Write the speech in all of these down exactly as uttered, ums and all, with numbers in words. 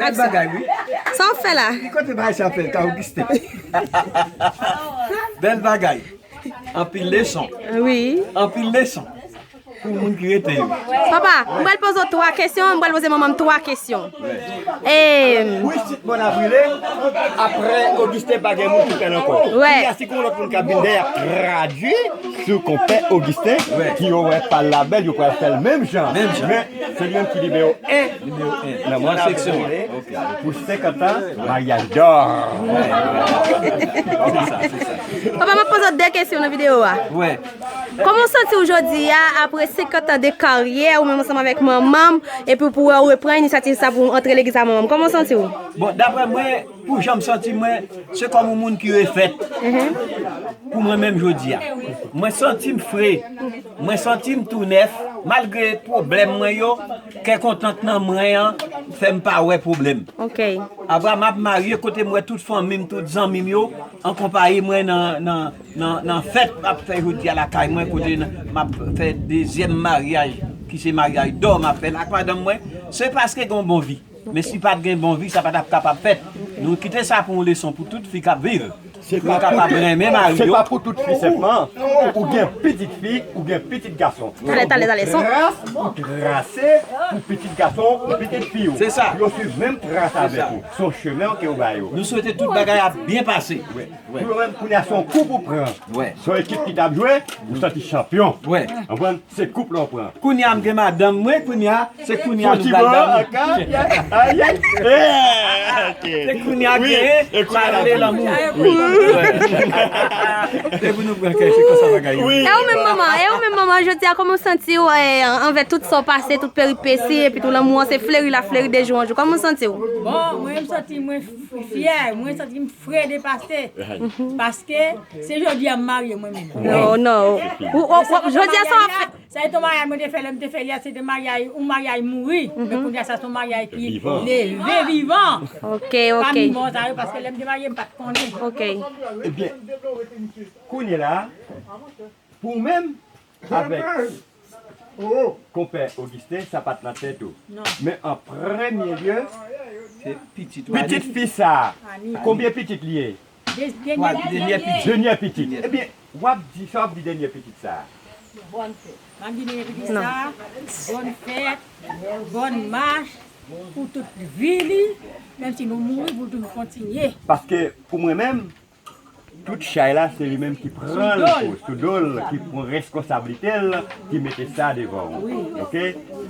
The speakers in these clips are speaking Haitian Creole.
Bèl bagay, wi. Sa w ap fè la? Ki kote bagay sa fè, ka Ogisten? Bèl bagay. Anpil leson. Wi. Anpil leson. Pou moun ki rete yo. Papa, m pral poze w twa kesyon, m pral poze manman m twa kesyon. E, Wi, si bon a brile, apre Ogisten pa gen moun ki fè l ankò. Wè. Kounya, si gon lòt moun k ap vin dèyè ap tradui sou konpè Ogisten, ki yo wè pa l la bèl, yo pral fè l menm jan. Menm jan. Men, se li menm ki nimewo en. Nimewo en. Nan mòn seksyon. Ok. Pou senkant an, maryaj dò. Se sa, se sa. Papa, m ap poze w de kesyon nan videyo a. Wè. Kòman w santi w jodi a, apre senkant an de karyè, ou menm ansanm avèk manman m, epi pou w reprann inisyativ sa pou w antre legliz a manman m? Kòman w santi w? Bon, daprè mwen, pou jan m santi mwen, se kòm yon moun ki refèt. Pou mwen menm jodi a. Mwen santi m fre. Mwen santi m tou nèf. Malgre pwoblèm mwen yo, kè kontan k nan mwen an fè m pa wè pwoblèm. Ok. Apre m ap marye kote m wè tout fanmi m, tout zanmi m yo akonpaye mwen nan, nan, nan, nan fèt m ap fè jodi a lakay mwen, kote m ap fè dezyèm maryaj, ki se maryaj dò m ap fè l ak madanm mwen, se paske gen yon bon vi. Men si pa t gen bon vi, sa pa t ap kapab fèt. Nou kite sa pou yon leson pou tout fi k ap viv. Pou yo kapab renmen mari Se yo. Pa pou tout fi senpman. Ou gen pitit fi, ou gen pitit gason. Talè, talè, talè. Son- Tras ou trase pou pitit gason ou pitit fi ou. Se sa. Yo swiv menm tras avèk ou. Se yon chemen ke ou ba yo. Nou swete tout bagay ap byen pase. Pou yo menm kounye a se yon koup ou pran. Wè. Se yon ekip ki t ap jwe, ou santi chanpyon. Wè. Konprann? Se koup la w pran. Kounye a m gen madanm mwen, kounye a se kounye a Fon nou ti pral bon, lanmou. Akab, aye. Se kounye a gen, pral rele lanmou. Se pou nou pran kè, se konsa bagay yo. E ou menm manman, e ou menm manman, jodi a kòman w santi w e, anvè tout sa w pase, tout peripesi, epi tou lanmou an se fleri l ap fleri de jou an jou. Kòman w santi w? Bon, mwen m santi mwen f- fyè, mwen santi m fre depase. Paske se jodi a m marye mwen menm. Non, non. Ou, ou, ou, jodi a sa w ap fè. Sa e ton maryaj mwen te fè lè m te fè li a, se te maryaj, yon maryaj mouri. Men kounye a sa se yon maryaj ki leve vivan. Ok, ok. Pami mò sa yo, paske lè m te marye m pa t konnen. Ok. Ebyen, kounye la, pou ou menm, avèk konpè Ogisten, sa pa t nan tèt ou. Men an premye lye, Se pitit pitit fi sa a, konbyen pitit li ye? Twa, dènye pitit. Dènye pitit. Ebyen, w ap di, sa w ap di dènye pitit sa a? M ap di dènye pitit sa, bòn fèt, bòn mach, pou tout vi li, menm si nou mouri, pou l toujou kontinye. Paske pou mwen menm, tout chay la, se li menm ki pran l pou, sou do l, ki pran reskonsablite l, ki mete sa devan ou. Ok?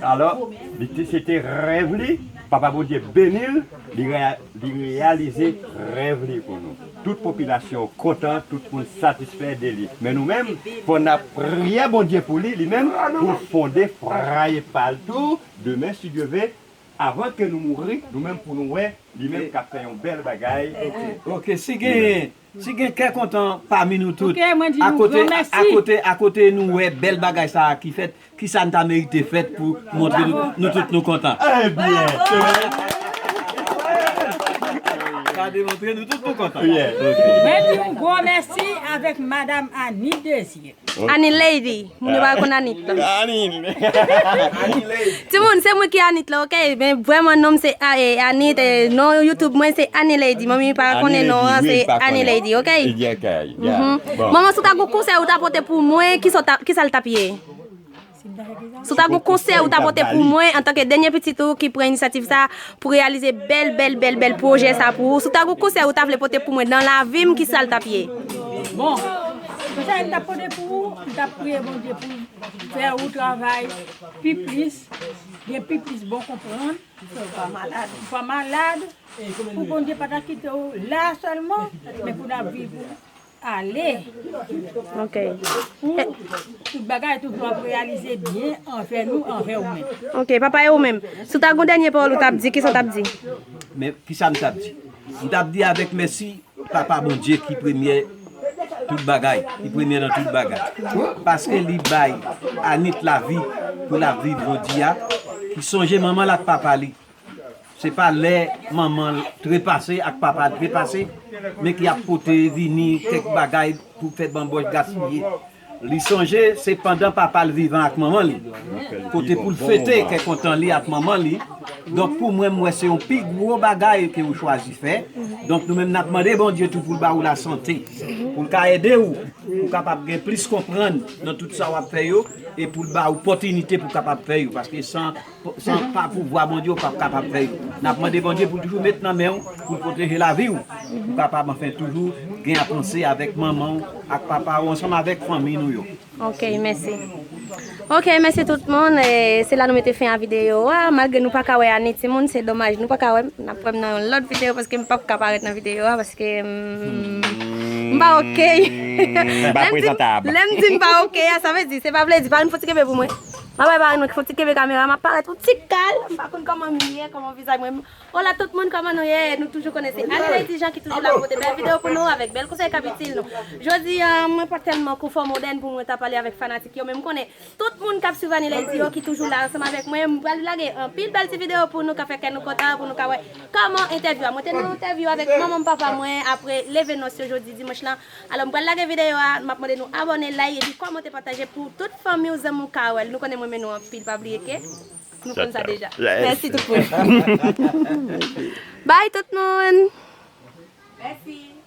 Alò, li te, se te rèv li, Papa Bondye beni l, li, rea- li reyalize rèv li pou nou. Tout popilasyon kontan, tout moun satisfè de li. Men nou menm, fò n ap priye Bondye pou li, li menm, pou l fonde fwaye pa l tou, demen, si Dye ve, avan ke nou mouri, nou menm pou nou wè, li menm k ap fè yon bèl bagay. Ok, si gen, si gen kè kontan pami nou tout, Ok, mwen di nou akote, gran mèsi. Akote, akote nou wè bèl bagay sa a ki fèt, kisa n ta merite fèt pou montre nou, nou tout nou kontan? Ebyen, Sa demontre nou tout nou kontan. yeah, ok. Mwen di yon gwo mèsi avèk Madanm Annie Désir. Annie Lady, moun yo pa konn Annie la. Annie. Timoun, se mwen ki Annie la, ok? Men vrèman non m se A- e, Annie, e, non YouTube mwen se Annie Lady. Manmi pa konnen non an, se Annie Lady, ok? Mhm. Manman, si w ta gen yon konsèy ou ta pote pou mwen, kisa w ta- kisa l t ap ye? Si w ta gen yon konsèy ou ta pote pou mwen antanke dènye pitit ou ki pran inisyativ sa pou reyalize bèl, bèl, bèl, bèl pwojè sa pou ou, si w ta gen yon konsèy ou ta vle pote pou mwen nan lavi m, kisa l t ap ye? Bon, konsèy m t ap pote pou ou, m t ap priye Bondye pou fè ou travay pi plis, gen pi plis bon konprann, ou pa malad, pou Bondye pa ta kite w la sèlman, men pou n ap viv pou ale. Ok. Pou tout bagay toujou ap reyalize byen anvè nou, anvè ou menm. Ok, papa, e ou menm? Si w ta gen yon dènye pawòl ou t ap di, kisa w t ap di? Men kisa m t ap di? M t ap di avèk mèsi Papa Bondye ki premye tout bagay, ki premye nan tout bagay. Paske li bay Annie lavi pou l ap viv jodi a, ki sonje manman l ak papa li. Se pa lè manman l trepase ak papa l trepase, men ki ap pote vini kèk bagay pou fè banbòch gaspiye. Li sonje se pandan papa l vivan ak manman li, kote pou l fete kè kontan li ak manman li, Donk, pou mwen, m wè se yon pi gwo bagay ke ou chwazi fè. Donk, nou menm, n ap mande Bondye tou pou l ba ou lasante, pou l ka ede ou, pou w kapab gen plis konprann nan tout sa w ap fè yo, e pou l ba ou opòtinite pou w kapab fè yo. Paske san, san pa pouvwa Bondye, ou p ap kapab fè yo. N ap mande Bondye pou l toujou met nan men w, pou l pwoteje lavi w, pou w kapab, anfen, toujou gen avanse avèk manman w, ak papa w, ansanm avèk fanmi nou yo. Ok, mèsi. Ok, mèsi tout moun. E, se la nou mete fen a videyo a. Malgre nou pa ka wè Ani timoun, se domaj. Nou pa ka wè m. N ap wè m nan yon lòt videyo paske m p ap ka parèt nan videyo a paske m, m pa ok. M pa prezantab. Lè m di m pa ok a, sa vle di, se pa vle di, pa yon fò ti kenbe pou mwen. M ap bay pa yon fò ti kenbe kamera, m ap parèt yon ti kal. M pa konn kòman m ye, kòman vizaj mwen. Hola tout moun, kòman nou ye? Nou toujou konnen se Annie Lady Jean ki toujou la pou pote bèl videyo pou nou avèk bèl konsèy k ap itil nou. Jodi a, mwen pa tèlman konfò modèn pou mwen ta pale avèk fanatik yo, men m konnen tout moun k ap swiv Annie Lady yo ki toujou la ansanm avèk mwen. M pral lage anpil bèl ti videyo pou nou ka fè kè nou kontan, pou nou ka wè kòman entèvyou a. Mwen te nan entèvyou avèk manman m, papa mwen apre leve nòs yo jodi dimanch lan. Alò, m pral lage videyo a, m ap mande nou abòne, like epi kòmante, pataje pou tout fanmi w, zanmi w ka wè l. Nou konnen mwen renmen nou anpil, pa bliye ke nou konn sa deja. Mèsi tout moun. Bye tout moun. Mèsi.